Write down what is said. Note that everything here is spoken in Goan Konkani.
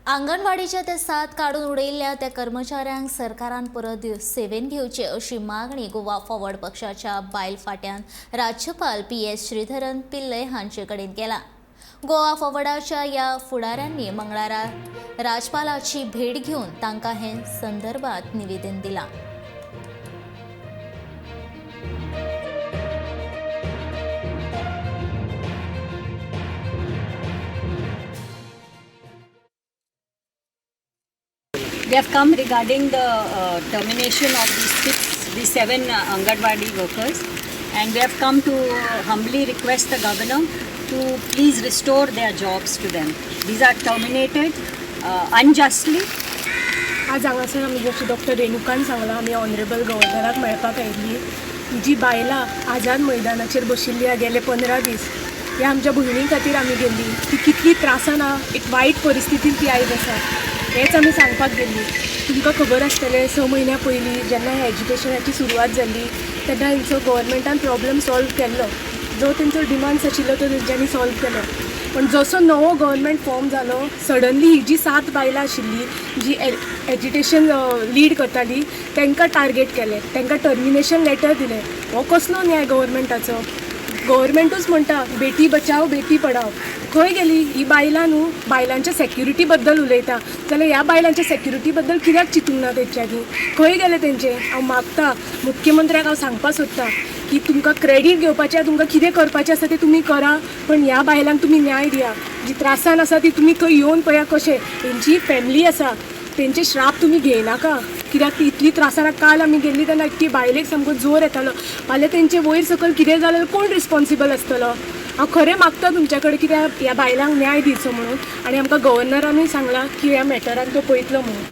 आंगणवाडीच्या त्या सात काडून उडयल्ल्या त्या कर्मचाऱ्यांक सरकारान परत सेवेन घेवचे अशी मागणी गोवा फॉरवर्ड पक्षाच्या बायल फाट्यान राज्यपाल पी.एस. श्रीधरन पिल्लय हांचे कडेन केला. गोवा फॉरवर्डाच्या ह्या फुडाऱ्यांनी मंगळारा राज्यपालाची भेट घेवन तांकां हे संदर्भात निवेदन दिलां. We have come regarding the termination of the seven Anganwadi workers, and we have come to humbly request the governor to please restore their jobs to them. These are terminated unjustly. आज हांगासर आमी जशें डॉक्टर रेणुकान सांगलां, आमी ऑनरेबल गव्हर्नराक मेळपाक आयिल्ली. जी बायलां आझाद मैदानाचेर बशिल्ली आहा गेले 15 दीस, ह्या आमच्या भयणी खातीर आमी गेल्ली. ती कितली त्रासान आहा, एक वायट परिस्थितीन ती आयज आसा, हेंच आमी सांगपाक गेल्ली. तुमकां खबर आसतलें, 6 म्हयन्या पयलीं जेन्ना ह्या एज्युकेशनाची सुरवात जाल्ली तेन्ना हेंचो गव्हर्मेंटान प्रॉब्लम सॉल्व केल्लो. जो तेंचो डिमांड्स आशिल्लो तो तेंच्यांनी सॉल्व केलो. पण जसो नवो गव्हर्मेंट फॉर्म जालो, सडनली ही जी 7 बायलां आशिल्ली जी एजिटेशन लीड करताली तांकां टार्गेट केलें, तांकां टर्मिनेशन लेटर दिलें. हो कसलो न्याय गव्हर्मेंटाचो? गव्हर्मेंटूच म्हणटा बेटी बचाव बेटी पढाव, खंय गेली ही बायलां? न्हू बायलांच्या सेक्युरिटी बद्दल उलयता जाल्यार ह्या बायलांच्या सेक्युरिटी बद्दल कित्याक चिंतूंक ना तेंच्यांनी? खंय गेले तेंचे? हांव मागता मुख्यमंत्र्याक, हांव सांगपाक सोदता की तुमकां क्रेडीट घेवपाचें, तुमकां कितें करपाचें आसा तें तुमी करा, पण ह्या बायलांक तुमी न्याय दिया. जी त्रासान आसा ती तुमी थंय येवन पळया कशें तेंची फॅमिली आसा, तेंचे श्राप तुमी घेयनाका, कित्याक ती इतली त्रासान. काल आमी गेल्ली तेन्ना इतकी बायलेक सामको जोर येतालो. फाल्यां तेंचे वयर सकयल कितें जालें कोण रिस्पोन्सिबल आसतलो? हांव खरें मागता तुमच्या कडेन कित्याक ह्या बायलांक न्याय दिवचो म्हणून, आनी आमकां गव्हर्नरानूय सांगलां की ह्या मॅटरान तो पळयतलो म्हणून.